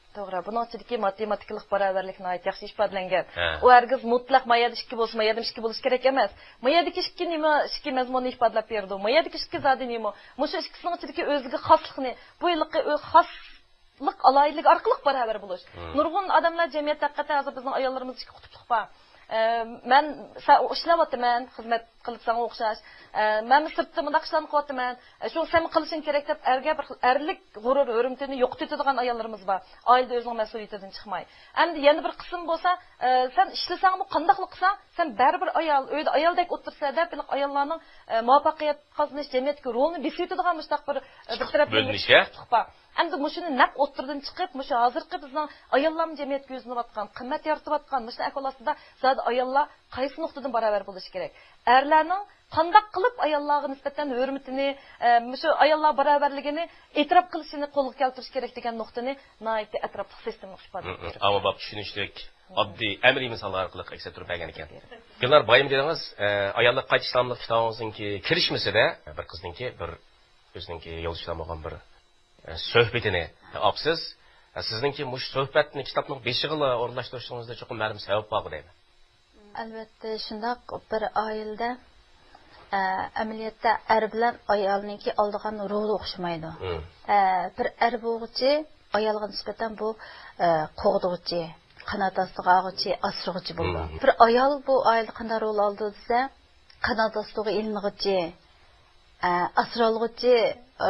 توغرا، بۇنىڭ ئىچىدىكى ماتېماتىكىلىق باراۋەرلىك ناھايىتى ياخشى ئىپادىلەنگەن. ھە. ئۇ ھەرگىز مۇتلەق ما يەردە ئىككى بولسا، ما يەردىمۇ ئىككى بولۇش كېرەك ئەمەس. ما يەردىكى ئىككى نېمە، ئىككى مەزمۇننى ئىپادىلاپ بېرىدۇ. ما يەردىكى ئىككى زادى نېمە؟ مۇشۇ ئىككىسىنىڭ ئىچىدىكى ئۆزىگە خاسلىقنى، بۇ ھېلىقى ئۆ-، خاسلىق ئالاھىدىلىكى ئارقىلىق باراۋەر بولۇش. نۇرغۇن ئادەملەر جەمئىيەتتە ھەقىقەتەن ھازىر بىزنىڭ ئاياللىرىمىزدا ئىككى قۇتۇپلۇق بار. ئە، مەن سا-، ئىشلەۋاتىمەن، خىزمەت قىلىپ ساڭا ئوخشاش. ئە، مەنمۇ سىرتتا مۇنداق ئىشلارنى قىلىۋاتىمەن. ئە، شۇڭا سەنمۇ قىلىشىڭ كېرەك دەپ، ئەرگە بىر خىل ئەرلىك غۇرۇر، ھۆرمىتىنى يوقىتىۋېتىدىغان ئاياللىرىمىز بار. ئائىلىدە ئۆزىنىڭ مەسئۇلىيىتىدىن چىقماي. ئەمدى يەنە بىر قىسىم بولسا، ئە، سەن ئىشلىسەڭمۇ، قانداقلا قىلساڭ، سەن بەرىبىر ئايال، ئۆيدە ئايالدەك ئولتۇرىسەن دەپ، ھېلىقى ئاياللارنىڭ، ئە، مۇۋەپپەقىيەت قازىنىش، جەمئىيەتتىكى رولىنى بېسىۋېتىدىغان مۇشۇنداق بىر، ئە، بىر تەرەپلىمىلىك بۆلۈنۈشى. ئەمدى مۇشۇنى نەق ئوتتۇرىدىن چىقىپ، مۇشۇ ھازىرقى بىزنىڭ ئاياللارمۇ جەمئىيەتكە يۈزلىنىۋاتقان، قىممەت يارىتىۋاتقان مۇشۇ ئەھۋال ئاستىدا زادى ئاياللار قايسى نۇقتىدىن باراۋەر بولۇشى كېرەك؟ ئەرلەرنىڭ قانداق قىلىپ ئاياللارغا نىسبەتەن ھۆرمىتىنى، ئە، مۇشۇ ئاياللار باراۋەرلىكىنى ئېتىراپ قىلىشىنى قولغا كەلتۈرۈش كېرەك دېگەن نۇقتىنى ناھايىتى ئەتراپلىق سىستېمىلىق ئىپادىلەپ بېرىدۇ. ئاۋۇ باب چۈشىنىشلىك، ئاددىي، ئەمەلىي مىساللار ئارقىلىق ئەكس ئەتتۈرۈپ بەرگەن ئىكەن. گۈلنار بايىم دېدىڭىز، ئە، ئاياللار قايتا ئىسلاملىق كىتابىڭىزنىڭكى كىرىشمىسىدە بىر قىزنىڭكى بىر ئۆزىنىڭكى يولدىشىدا بولغان بىر، ئە، سۆھبىتىنى ئاپسىز. ئە، سىزنىڭكى مۇشۇ سۆھبەتنى كىتابنىڭ بېشىغىلا ئورۇنلاشتۇرۇشىڭىزدا چوقۇم مەلۇم سەۋەب بارغۇ دەيمەن. ئەلۋەتتە، شۇنداق بىر ئائىلىدە، ئە، ئەمەلىيەتتە ئەر بىلەن ئايالنىڭكى ئالىدىغان رولى ئوخشىمايدۇ. مم. ئە، بىر ئەر بولغۇچى ئايالغا نىسبەتەن بۇ، ئە، قوغدىغۇچى، قانات ئاستىغا ئالغۇچى، ئاسرىغۇچى بولىدۇ. مم. بىر ئايال بۇ ئائىلىدە قانداق رول ئالىدۇ دېسە، قانات ئاستىغا ئېلىنغۇچى، ئە، ئاسرالغۇچى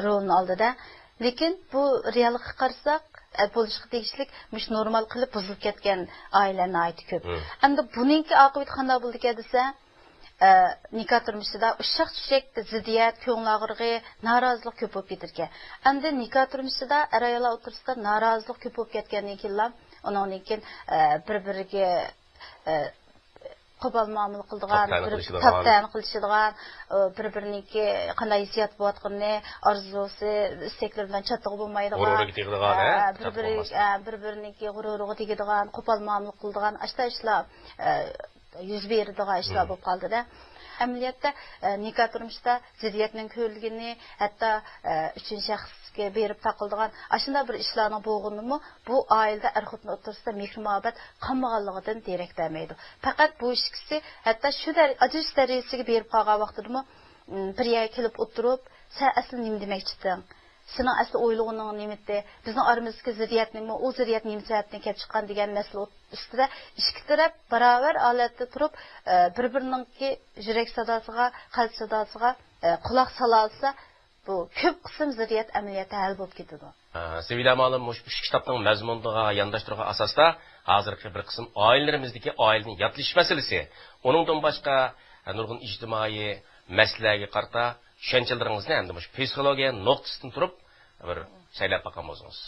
رولىنى ئالدىدا. لېكىن بۇ رېئاللىققا قارىساق، ئە، بولۇشقا تېگىشلىك مۇشۇ نورمال قىلىپ بۇزۇلۇپ كەتكەن ئائىلىلەر ناھايىتى كۆپ. مم. ئەمدى بۇنىڭكى ئاقىۋىتى قانداق بولىدىكەن دېسە، ئە، نىكاھ تۇرمۇشىدا ئۇششاق چۈشەك زىددىيەت، كۆڭۈل ئاغرىقى، نارازىلىق كۆپ بولۇپ كېتىدىكەن. ئەمدى نىكاھ تۇرمۇشىدا ئەر-ئاياللار ئوتتۇرىسىدا نارازىلىق كۆپ بولۇپ كەتكەندىن كېيىنلا، ئۇنىڭدىن كېيىن، ئە، بىر-بىرىگە، ئە، قوپال مۇئامىلە قىلىدىغان، تاپتەنە بىر قىلىشىدىغان. تاپتەنە قىلىشىدىغان، ئە، بىر-بىرىنىڭكى قانداق ھېسسىيات بولۇۋاتقىنىنى، ئارزۇسى، ئىستەكلىرى بىلەن چاتىقى بولمايدىغان، غۇرۇرىغا تېگىدىغان، ئە، ھە، بىر-بىرى، تاپا بولماستىن. ئە، بىر-بىرىنىڭكى غۇرۇرىغا تېگىدىغان، قوپال مۇئامىلە قىلىدىغان، ئاشتا ئىشلار، ئە، يۈز بېرىدىغان ئىشلار مم. بولۇپ قالدىدە. ئەمەلىيەتتە، ئە، نىكاھ تۇرمۇشىدا زىددىيەتنىڭ كۆرۈلگىنى، ھەتتا، ئە، ئۈچىنچى شەخسكە بېرىپ تاقىلىدىغان ئاشۇنداق بىر ئىشلارنىڭ بولغىنىمۇ بۇ ئائىلىدە ئەر-خوتۇن ئوتتۇرىسىدا مېھىر-مۇھەببەت قالمىغانلىقىدىن دېرەك بەرمەيدۇ. پەقەت بۇ ئىككىسى ھەتتا شۇ دەر-، ئاجرىشىش دەرىجىسىگە بېرىپ قالغان ۋاقتىدىمۇ، م، بىر يەرگە كېلىپ ئولتۇرۇپ، سەن ئەسلى نېمە دېمەكچىدىڭ؟ سېنىڭ ئەسلى ئويلىغىنىڭ نېمىدى؟ بىزنىڭ ئارىمىزدىكى زىددىيەتنىمۇ، ئۇ زىددىيەت نېمە سەۋەبتىن كەپ چىققان دېگەن مەسىلە ئۈستىدە ئىككى تەرەپ باراۋەر ھالەتتە تۇرۇپ، ئە، بىر-بىرىنىڭكى يۈرەك ساداسىغا، قەلب ساداسىغا، ئە، قۇلاق سالالىسا، بۇ كۆپ قىسىم زىددىيەت ئەمەلىيەتتە ھەل بولۇپ كېتىدۇ. ئە، سېۋىدە مۇئەللىم، مۇشۇ ئۈچ كىتابنىڭ مەزمۇنىغا يانداشتۇرغان ئاساستا، ھازىرقى بىر قىسىم ئائىلىلىرىمىزدىكى ئائىلىنى ياتلىشىش مەسىلىسى، ئۇنىڭدىن باشقا، ئە، نۇرغۇن ئىجتىمائىي مەسىلىلەرگە قارىتا چۈشەنچىلىرىڭىزنى ئەمدى مۇشۇ پسىخولوگىيە نۇقتىسىدىن تۇرۇپ بىر سەيلەپ باققان بولسىڭىز.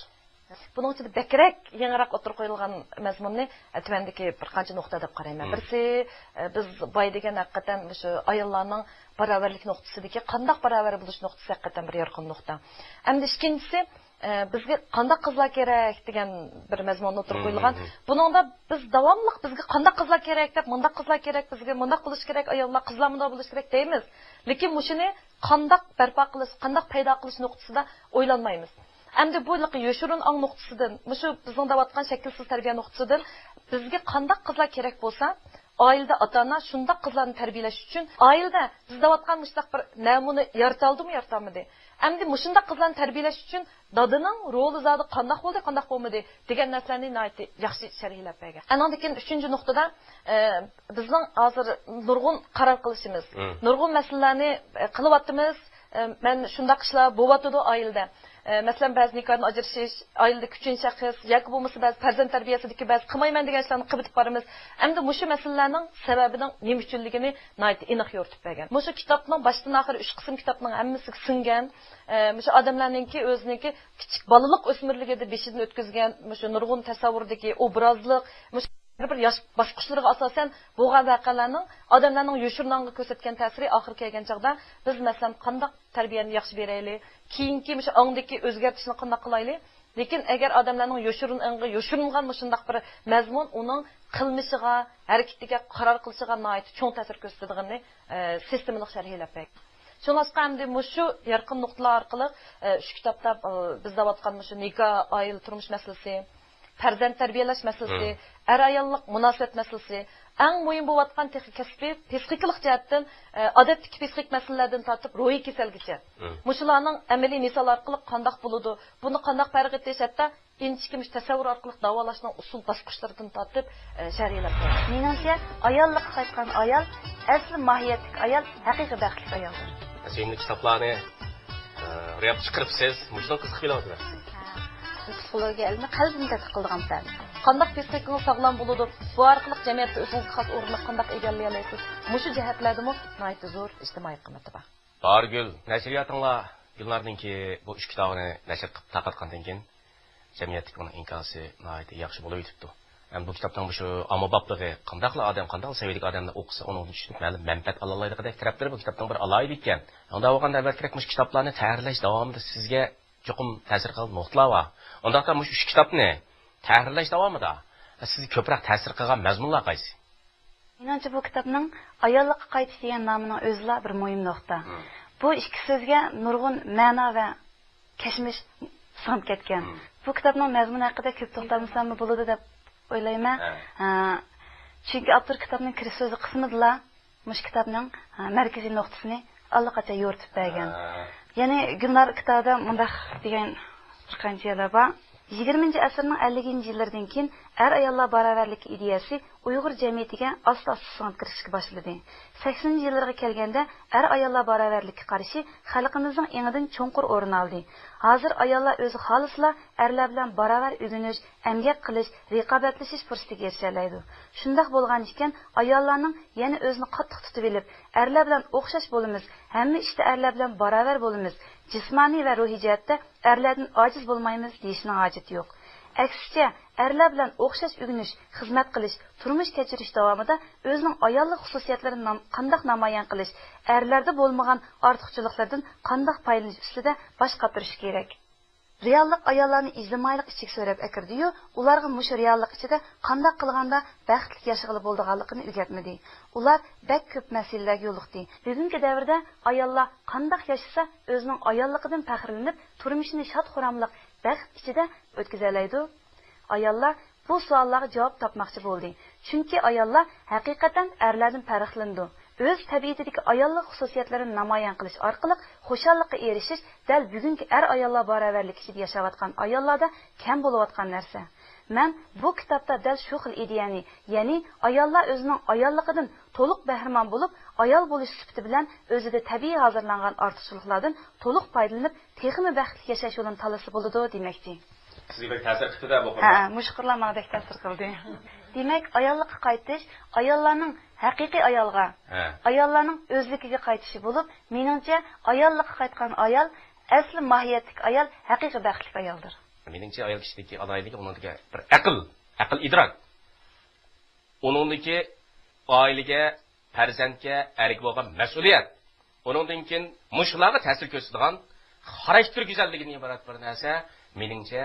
بۇنىڭ ئىچىدە بەكرەك يېڭىراق ئوتتۇرىغا قويۇلغان مەزمۇننى، ئە، تۆۋەندىكى بىر قانچە نۇقتا دەپ قارايمەن. مم. بىرسى، ئە، بىز باي دېگەن ھەقىقەتەن مۇشۇ ئاياللارنىڭ باراۋەرلىك نۇقتىسىدىكى قانداق باراۋەر بولۇش نۇقتىسى ھەقىقەتەن بىر يارقىن نۇقتا. ئەمدى ئىككىنچىسى، ئە، بىزگە قانداق قىزلار كېرەك دېگەن بىر مەزمۇن ئوتتۇرىغا مم، قويۇلغان. مم. بۇنىڭدا بىز داۋاملىق بىزگە قانداق قىزلار كېرەك دەپ، مۇنداق قىزلار كېرەك، بىزگە مۇنداق بولۇش كېرەك، ئاياللار، قىزلار مۇنداق بولۇش كېرەك دەيمىز. لېكىن مۇشۇنى قانداق بەرپا قىلىش، قانداق پەيدا قىلىش نۇقتىسىدا ئويلانمايمىز. ئەمدى بۇ يوشۇرۇن ئاڭ نۇقتىسىدىن، مۇشۇ بىزنىڭ دەۋاتقان شەكىلسىز تەربىيە نۇقتىسىدىن بىزگە قانداق قىزلار كېرەك بولسا، ئائىلىدە ئاتا-ئانا شۇنداق قىزلارنى تەربىيەلەش ئۈچۈن، ئائىلىدە بىز دەۋاتقان مۇشۇنداق بىر نەمۇنە يارىتالدىمۇ، يارىتالمىدى؟ ئەمدى مۇشۇنداق قىزلارنى تەربىيەلەش ئۈچۈن دادىنىڭ رولى زادى قانداق بولدى، قانداق بولمىدى دېگەن نەرسىلەرنى ناھايىتى ياخشى شەرھلەپ بەرگەن. ئانىڭدىن كېيىن ئۈچىنچى نۇقتىدا، ئە، بىزنىڭ ھازىر نۇرغۇن قارار قىلىشىمىز، مم. نۇرغۇن مەسىلىلەرنى، ئە، قىلىۋاتىمىز. ئە، مەن شۇنداق ئىشلار بولۇۋاتىدۇ ئائىلىدە. ئە، مەسىلەن، بەزى نىكاھتىن ئاجرىشىش، ئائىلىدىكى ئۈچىنچى شەخس ياكى بولمىسا بەزى پەرزەنت تەربىيەسىدىكى بەزى قىلمايمەن دېگەن ئىشلارنى قىلىۋېتىپ بارىمىز. ئەمدى مۇشۇ مەسىلىلەرنىڭ سەۋەبىنىڭ نېمە ئۈچۈنلۈكىنى ناھايىتى ئېنىق يورۇتۇپ بەرگەن. مۇشۇ كىتابنىڭ باشتىن ئاخىر ئۈچ قىسىم كىتابنىڭ ھەممىسىگە سىڭگەن، ئە، مۇشۇ ئادەملەرنىڭكى ئۆزىنىڭكى كىچىك بالىلىق ئۆسمۈرلۈكىدە بېشىدىن ئۆتكۈزگەن مۇشۇ نۇرغۇن تەسەۋۋۇردىكى ئوبرازلىق، مۇشۇ ھەر بىر ياش باسقۇچلىرىغا ئاساسەن بولغان ۋەقەلەرنىڭ ئادەملەرنىڭ يوشۇرۇن ئاڭغا كۆرسەتكەن تەسىرى ئاخىرى كەلگەن چاغدا بىز، مەسىلەن، قانداق تەربىيەنى ياخشى بېرەيلى، كېيىنكى مۇشۇ ئاڭدىكى ئۆزگەرتىشنى قانداق قىلايلى؟ لېكىن ئەگەر ئادەملەرنىڭ يوشۇرۇن ئاڭغا يوشۇرۇنغان مۇشۇنداق بىر مەزمۇن ئۇنىڭ قىلمىشىغا، ھەرىكىتىگە، قارار قىلىشىغا ناھايىتى چوڭ تەسىر كۆرسىتىدىغىنىنى، ئە، سىستېمىلىق شەرھلەپ بەردى. شۇڭلاشقا ئەمدى مۇشۇ يارقىن نۇقتىلار ئارقىلىق، ئە، شۇ كىتابتا، ئە، بىز دەۋاتقان مۇشۇ نىكاھ، ئائىلە، تۇرمۇش مەسىلىسى، پەرزەنت تەربىيەلەش مەسىلىسى، مم. ئەر-ئاياللىق مۇناسىۋەت مەسىلىسى، ئەڭ مۇھىم بولۇۋاتقان تېخى كەسپىي پسىخىكىلىق جەھەتتىن، ئە، ئادەتتىكى پسىخىك مەسىلىلەردىن تارتىپ روھىي كېسەلگىچە. مم. مۇشۇلارنىڭ ئەمەلىي مىسال ئارقىلىق قانداق بولىدۇ، بۇنى قانداق پەرق ئېتىش، ھەتتا ئىنچىكە مۇشۇ تەسەۋۋۇر ئارقىلىق داۋالاشنىڭ ئۇسۇل باسقۇچلىرىدىن تارتىپ، ئە، شەرھلەپ بەردى. مېنىڭچە، ئاياللىققا قايتقان ئايال ئەسلى ماھىيەتلىك ئايال، ھەقىقىي بەختلىك ئايالدۇر. سۆيۈملۈك كىتابلارنى، ئە، روياپقا چىقىرىپسىز، مۇشۇنىڭ قىزىقىپ كېلىۋاتىدۇ. پسىخولوگىيە ئىلمى قەلبىنى تەتقىق قىلىدىغان پەن. قانداق پىسخىكىڭىز ساغلام بولىدۇ، بۇ ئارقىلىق جەمئىيەتتە ئۆزىڭىزگە خاس ئورۇننى قانداق ئىگىلىيەلەيسىز؟ مۇشۇ جەھەتلەردىمۇ ناھايىتى زور ئىجتىمائىي قىممىتى بار. باھارگۈل، نەشرىياتىڭلار گۈلنارنىڭكى بۇ ئۈچ كىتابىنى نەشر قىلىپ تارقاتقاندىن كېيىن، جەمئىيەتتىكى ئۇنىڭ ئىنكاسى ناھايىتى ياخشى بولۇۋېتىپتۇ. ھەم بۇ كىتابنىڭ مۇشۇ ئاممىبابلىقى، قانداقلا ئادەم، قانداقلا سەۋىيەدىكى ئادەملەر ئوقۇسا، ئۇنىڭدىن چۈشىنىپ، مەلۇم مەنپەئەت ئالاللايدىغاندەك تەرەپلىرى بۇ كىتابنىڭ بىر ئالاھىدە ئىكەن. ئۇنداق بولغاندا، ئەلۋەتتە، مۇشۇ كىتابلارنى تەھرىرلەش داۋامىدا سىزگە چوقۇم تەسىر قىلغان نۇقتىلار بار. ئۇنداقتا مۇشۇ ئۈچ كىتابنى تەھرىرلەش داۋامىدا سىزگە كۆپرەك تەسىر قىلغان مەزمۇنلار قايسى؟ مېنىڭچە، بۇ كىتابنىڭ ئاياللىققا قايتىش دېگەن نامىنىڭ ئۆزىلا بىر مۇھىم نۇقتا. مم. بۇ ئىككى سۆزگە نۇرغۇن مەنا ۋە كەچمىش سىڭىپ كەتكەن. مم. بۇ كىتابنىڭ مەزمۇنى ھەققىدە كۆپ توختالمىساممۇ بولىدۇ دەپ ئويلايمەن. ھە. ھە، چۈنكى ئاپتور كىتابنىڭ كىرىش سۆزى قىسمىدىلا مۇشۇ كىتابنىڭ، ھە، مەركىزىي نۇقتىسىنى ئاللىقاچان يورۇتۇپ بەرگەن. ھە. يەنى گۈلنار كىتابىدا مۇنداق دېگەن بىر قانچە يەرلەر بار. يىگىرمىنچى ئەسىرنىڭ ئەللىكىنچى يىللىرىدىن كېيىن ئەر-ئاياللار باراۋەرلىكى ئىدىيەسى ئۇيغۇر جەمئىيىتىگە ئاستا-ئاستا سىڭىپ كىرىشكە باشلىدى. سەكسىنىنچى يىللارغا كەلگەندە ئەر-ئاياللار باراۋەرلىككە قارىشى خەلقىمىزنىڭ ئېڭىدىن چوڭقۇر ئورۇن ئالدى. ھازىر ئاياللار ئۆزى خالىسىلا ئەرلەر بىلەن باراۋەر ئۆگىنىش، ئەمگەك قىلىش، رىقابەتلىشىش پۇرسىتىگە ئېرىشەلەيدۇ. شۇنداق بولغان ئىكەن، ئاياللارنىڭ يەنە ئۆزىنى قاتتىق تۇتۇۋېلىپ، ئەرلەر بىلەن ئوخشاش بولىمىز، ھەممە ئىشتا ئەرلەر بىلەن باراۋەر بولىمىز، جىسمانىي ۋە روھىي جەھەتتە ئەرلەردىن ئاجىز بولمايمىز دېيىشنىڭ ھاجىتى يوق. ئەكسىچە، ئەرلەر بىلەن ئوخشاش ئۆگىنىش، خىزمەت قىلىش، تۇرمۇش كەچۈرۈش داۋامىدا ئۆزىنىڭ ئاياللىق خۇسۇسىيەتلىرىنى نام-، قانداق نامايان قىلىش، ئەرلەردە بولمىغان ئارتۇقچىلىقلىرىدىن قانداق پايدىلىنىش ئۈستىدە باش قاتۇرۇش كېرەك. رېئاللىق ئاياللارنى ئىجتىمائىيلىق ئىچىگە سۆرەپ ئەكىردى-يۇ، ئۇلارغا مۇشۇ رېئاللىق ئىچىدە قانداق قىلغاندا بەختلىك ياشىغىلى بولىدىغانلىقىنى ئۆگەتمىدى. ئۇلار بەك كۆپ مەسىلىلەرگە يولۇقتى. بۈگۈنكى دەۋردە ئاياللار قانداق ياشىسا، ئۆزىنىڭ ئاياللىقىدىن پەخىرلىنىپ، تۇرمۇشىنى شاد-خۇراملىق، بەخت ئىچىدە ئۆتكۈزەلەيدۇ؟ ئاياللار بۇ سوئاللارغا جاۋاب تاپماقچى بولدى. چۈنكى ئاياللار ھەقىقەتەن ئەرلەردىن پەرقلىنىدۇ. ئۆز تەبىئىتىدىكى ئاياللىق خۇسۇسىيەتلىرىنى نامايان قىلىش ئارقىلىق خۇشاللىققا ئېرىشىش دەل بۈگۈنكى ئەر-ئاياللار باراۋەرلىكى ئىچىدە ياشاۋاتقان ئاياللاردا كەم بولۇۋاتقان نەرسە. مەن بۇ كىتابتا دەل شۇ خىل ئىدىيەنى، يەنى ئاياللار ئۆزىنىڭ ئاياللىقىدىن تولۇق بەھرىمەن بولۇپ، ئايال بولۇش سۈپىتى بىلەن ئۆزىدە تەبىئىي ھازىرلانغان ئارتۇقچىلىقلاردىن تولۇق پايدىلىنىپ، تېخىمۇ بەختلىك ياشاش يولىنى تاللىسا بولىدۇ دېمەكچى. سىزگە بەك تەسىر قىپتۇ-دە بۇ قىزلار. ھە، مۇشۇ قىزلار ماڭا بەك تەسىر قىلدى. دېمەك، ئاياللىققا قايتىش ئاياللارنىڭ ھەقىقىي ئايالغا، ھە، ئاياللارنىڭ ئۆزلۈكىگە قايتىشى بولۇپ، مېنىڭچە، ئاياللىققا قايتقان ئايال، ئەسلى ماھىيەتلىك ئايال ھەقىقىي بەختلىك ئايالدۇر. مېنىڭچە، ئايال كىشىدىكى ئالاھىدىلىكى ئۇنىڭدىكى بىر ئەقىل، ئەقىل ئىدراك. ئۇنىڭدىكى ئائىلىگە، پەرزەنتكە، ئەرگە بولغان مەسئۇلىيەت. ئۇنىڭدىن كېيىن مۇشۇلارغا تەسىر كۆرسىتىدىغان خاراكتېر گۈزەللىكىدىن ئىبارەت بىر نەرسە، مېنىڭچە،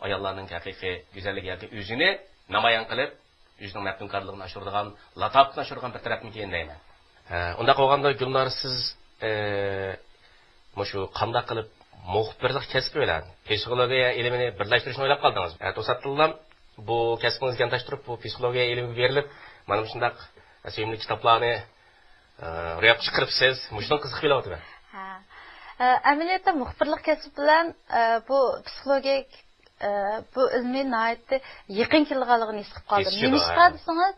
ئاياللارنىڭ ھەقىقىي گۈزەللىكى ياكى ئۆزىنى نامايان قىلىپ، ئۆزىنىڭ مەپتۇنكارلىقىنى ئاشۇرىدىغان، لاتاپىتىنى ئاشۇرىدىغان بىر تەرەپمىكىن دەيمەن. ھە، ئۇنداق بولغاندا گۈلنار، سىز، ئە، مۇشۇ قانداق قىلىپ مۇخبىرلىق كەسپى بىلەن پسىخولوگىيە ئىلمىنى بىرلەشتۈرۈشنى ئويلاپ قالدىڭىز؟ ئە، توساتتىنلا بۇ كەسپىڭىزگە يانداشتۇرۇپ، بۇ پسىخولوگىيە ئىلمىگە بېرىلىپ، مانا مۇشۇنداق سۆيۈملۈك كىتابلارنى، ئە، روياپقا چىقىرىپسىز. مۇشۇنىڭ قىزىقىپ كېلىۋاتىمەن. ھە. ئە، ئەمەلىيەتتە مۇخبىرلىق كەسپى بىلەن، ئە، بۇ پسىخولوگىيە، ئە، بۇ ئىلمى ناھايىتى يېقىن كېلىدىغانلىقىنى ھېس قىلىپ قالدىم. كېسىشىدۇ، نېمىشقا ھە. دېسىڭىز،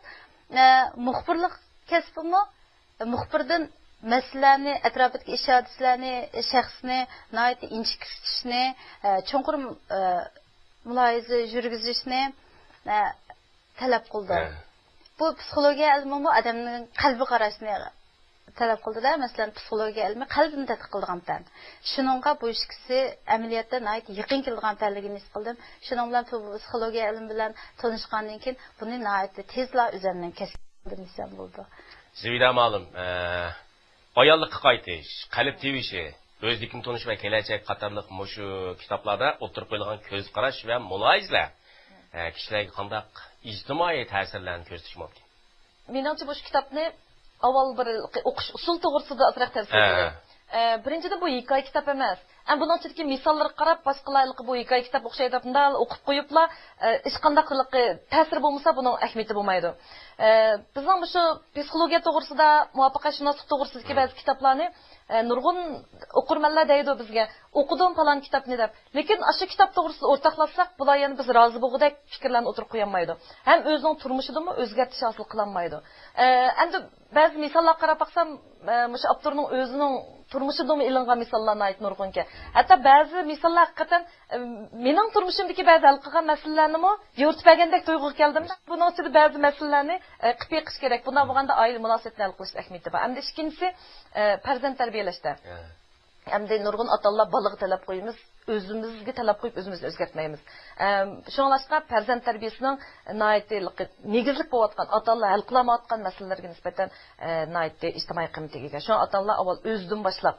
ئە، مۇخبىرلىق كەسپىمۇ مۇخبىردىن مەسىلىلەرنى، ئەتراپىدىكى ئىش-ھادىسىلەرنى، شەخسنى ناھايىتى ئىنچىكە كۆزىتىشنى، ئە، چوڭقۇر، ئە، مۇلاھىزە يۈرگۈزۈشنى، ئە، تەلەپ قىلىدۇ. ھە. بۇ پسىخولوگىيە ئىلمىمۇ ئادەمنىڭ قەلبىگە قاراشنى تەلەپ قىلىدۇ-دە. مەسىلەن، پسىخولوگىيە ئىلمى قەلبنى تەتقىق قىلىدىغان پەن. شۇنىڭغا بۇ ئىككىسى ئەمەلىيەتتە ناھايىتى يېقىن كېلىدىغان پەنلىكىنى ھېس قىلدىم. شۇنىڭ بىلەن پسىخولوگىيە ئىلمى بىلەن تونۇشقاندىن كېيىن بۇنى ناھايىتى تېزلا ئۆزۈمنىڭ كەسپىم قىلدىم دېسەم بولىدۇ. زىبىدە مۇئەللىم، ئە، ئاياللىققا قايتىش، قەلب تىۋىشى، ئۆزلۈكنى تونۇش ۋە كېلەچەك قاتارلىق مۇشۇ كىتابلاردا ئوتتۇرىغا قويۇلغان كۆز قاراش ۋە مۇلاھىزىلەر، ئە، كىشىلەرگە قانداق ئىجتىمائىي تەسىرلەرنى كۆرسىتىشى مۇمكىن؟ مېنىڭچە، مۇشۇ كىتابنى ئاۋۋال بىر ئوقۇش ئۇسۇلى توغرىسىدا ئازراق تەۋسىيە ھە، بېرەي. ھە. ئە، بىرىنچىدىن، بۇ ھېكايە كىتاب ئەمەس. ئەمما بۇنىڭ ئىچىدىكى مىساللىرىغا قاراپ، باشقىلار بۇ ھېكايە كىتاب ئوخشايدۇ دەپ مۇنداق ئوقۇپ قويۇپلا، ئە، ھېچقانداق ھېلىقى تەسىرى بولمىسا، بۇنىڭ ئەھمىيىتى بولمايدۇ. ئە، بىزنىڭ مۇشۇ پسىخولوگىيە توغرىسىدا، مۇۋەپپەقىيەتشۇناسلىق توغرىسىدىكى بەزى كىتابلارنى، ئە، نۇرغۇن ئوقۇرمەنلەر دەيدۇ بىزگە، «ئوقۇدۇم پالان كىتابنى» دەپ. لېكىن ئاشۇ كىتاب توغرىسىدا ئورتاقلاشساق، بۇلار يەنە بىز رازى بولغۇدەك پىكىرلەرنى ئوتتۇرىغا قويالمايدۇ. ھەم ئۆزىنىڭ تۇرمۇشىدىمۇ ئۆزگەرتىش ھاسىل قىلالمايدۇ. ئە، ئەمدى بەزى مىساللارغا قاراپ باقسام، ئە، مۇشۇ ئاپتورنىڭ ئۆزىنىڭ تۇرمۇشىدىنمۇ ئېلىنغان مىساللار ناھايىتى نۇرغۇنكەن. ھەتتا بەزى مىساللار ھەقىقەتەن، ئە، مېنىڭ تۇرمۇشۇمدىكى بەزى ھەل قىلغان مەسىلىلەرنىمۇ يورۇتۇپ بەرگەندەك تۇيغۇغا كەلدىم. بۇنىڭ ئىچىدە بەزى مەسىلىلەرنى، ئە، قىلىپ بېقىش كېرەك. بۇنداق بولغاندا ئائىلە مۇناسىۋىتىنى ھەل قىلىشتا ئەھمىيىتى بار. ئەمدى ئىككىنچىسى، ئە، پەرزەنت تەربىيەلەشتە. ھە. ئەمدى نۇرغۇن ئاتا-ئانىلار بالىغا تەلەپ قويىمىز، ئۆزىمىزگە تەلەپ قويۇپ ئۆزىمىزنى ئۆزگەرتمەيمىز. ئەم، شۇڭلاشقا پەرزەنت تەربىيەسىنىڭ ناھايىتى نېگىزلىك بولۇۋاتقان، ئاتا-ئانىلار ھەل قىلالمايۋاتقان مەسىلىلەرگە نىسبەتەن، ئە، ناھايىتى ئىجتىمائىي قىممىتىگە ئىگە. شۇڭا ئاتا-ئانىلار ئاۋۋال ئۆزىدىن باشلاپ،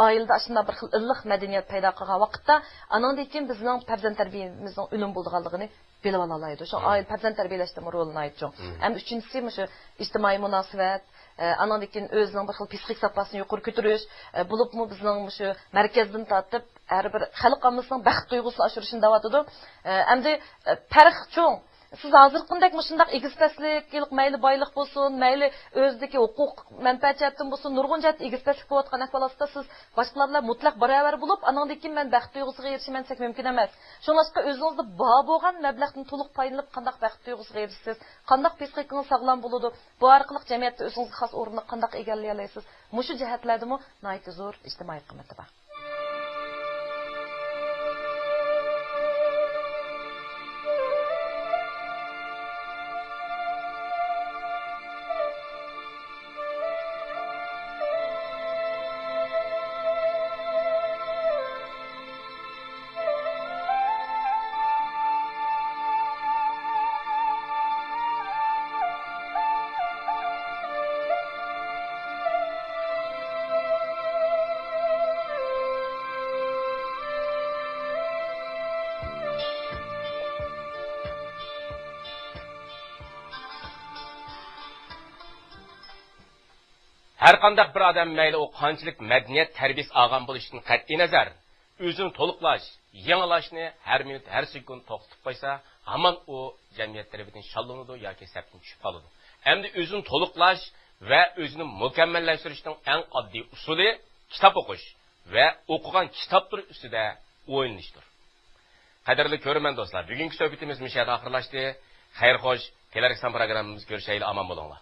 ئائىلىدە ئاشۇنداق بىر خىل ئىللىق مەدەنىيەت پەيدا قىلغان ۋاقىتتا، ئانىڭدىن كېيىن بىزنىڭ پەرزەنت تەربىيەمىزنىڭ ئۈنۈم بولىدىغانلىقىنى بىلىۋالالايدۇ. شۇڭا مم. ئائىلە پەرزەنت تەربىيەلەشتىمۇ رولى ناھايىتى چوڭ. مم. ئەمدى ئۈچىنچىسى مۇشۇ ئىجتىمائىي مۇناسىۋەت، ئە، ئانىڭدىن كېيىن ئۆزىنىڭ بىر خىل پسىخىك ساپاسىنى يۇقىرى كۆتۈرۈش، ئە، بولۇپمۇ بىزنىڭ مۇشۇ مەركەزدىن تارتىپ ھەر بىر خەلق ئاممىسىنىڭ بەخت تۇيغۇسىنى ئاشۇرۇشىنى دەۋاتىدۇ. ئە، ئەمدى، ئە، پەرق چوڭ. سىز ھازىرقىدەك مۇشۇنداق ئېگىز-پەسلىك، مەيلى بايلىق بولسۇن، مەيلى ئۆزىدىكى ھوقۇق مەنپەئەت جەھەتتىن بولسۇن، نۇرغۇن جەھەتتە ئېگىز-پەسلىك بولۇۋاتقان ئەھۋالاتتا سىز باشقىلار بىلەن مۇتلەق باراۋەر بولۇپ، ئانىڭدىن كېيىن مەن بەخت تۇيغۇسىغا ئېرىشىمەن دېسەك مۇمكىن ئەمەس. شۇڭلاشقا ئۆزىڭىزدە بار بولغان مەبلەغدىن تولۇق پايدىلىنىپ قانداق بەخت تۇيغۇسىغا ئېرىشىسىز، قانداق پسىخىكىڭىز ساغلام بولىدۇ، بۇ ئارقىلىق جەمئىيەتتە ئۆزىڭىزگە خاس ئورۇننى قانداق ئىگىلىيەلەيسىز، مۇشۇ جەھەتلەردىمۇ ناھايىتى زور ئىجتىمائىي قىممىتى بار. ھەرقانداق بىر ئادەم مەيلى ئۇ قانچىلىك مەدەنىيەت تەربىيەسى ئالغان بولۇشىدىن قەتئىينەزەر، ئۆزىنى تولۇقلاش، يېڭىلاش، يېڭىلاشنى ھەر مىنۇت، ھەر سېكۇنت توختىتىپ قويسا، ھامان ئۇ جەمئىيەت تەرىپىدىن شاللىنىدۇ ياكى سەپتىن چۈشۈپ قالىدۇ. ئەمدى ئۆزىنى تولۇقلاش ۋە ئۆزىنى مۇكەممەللەشتۈرۈشنىڭ ئەڭ ئاددىي ئۇسۇلى كىتاب ئوقۇش ۋە ئوقۇغان كىتابلىرى ئۈستىدە ئويلىنىشتۇر. قەدىرلىك كۆرۈرمەن دوستلار، بۈگۈنكى سۆھبىتىمىز مۇشۇ يەردە ئاخىرلاشتى. خەير خوش، كېلەركى سان پروگراممىمىزدا كۆرۈشەيلى، ئامان بولۇڭلار.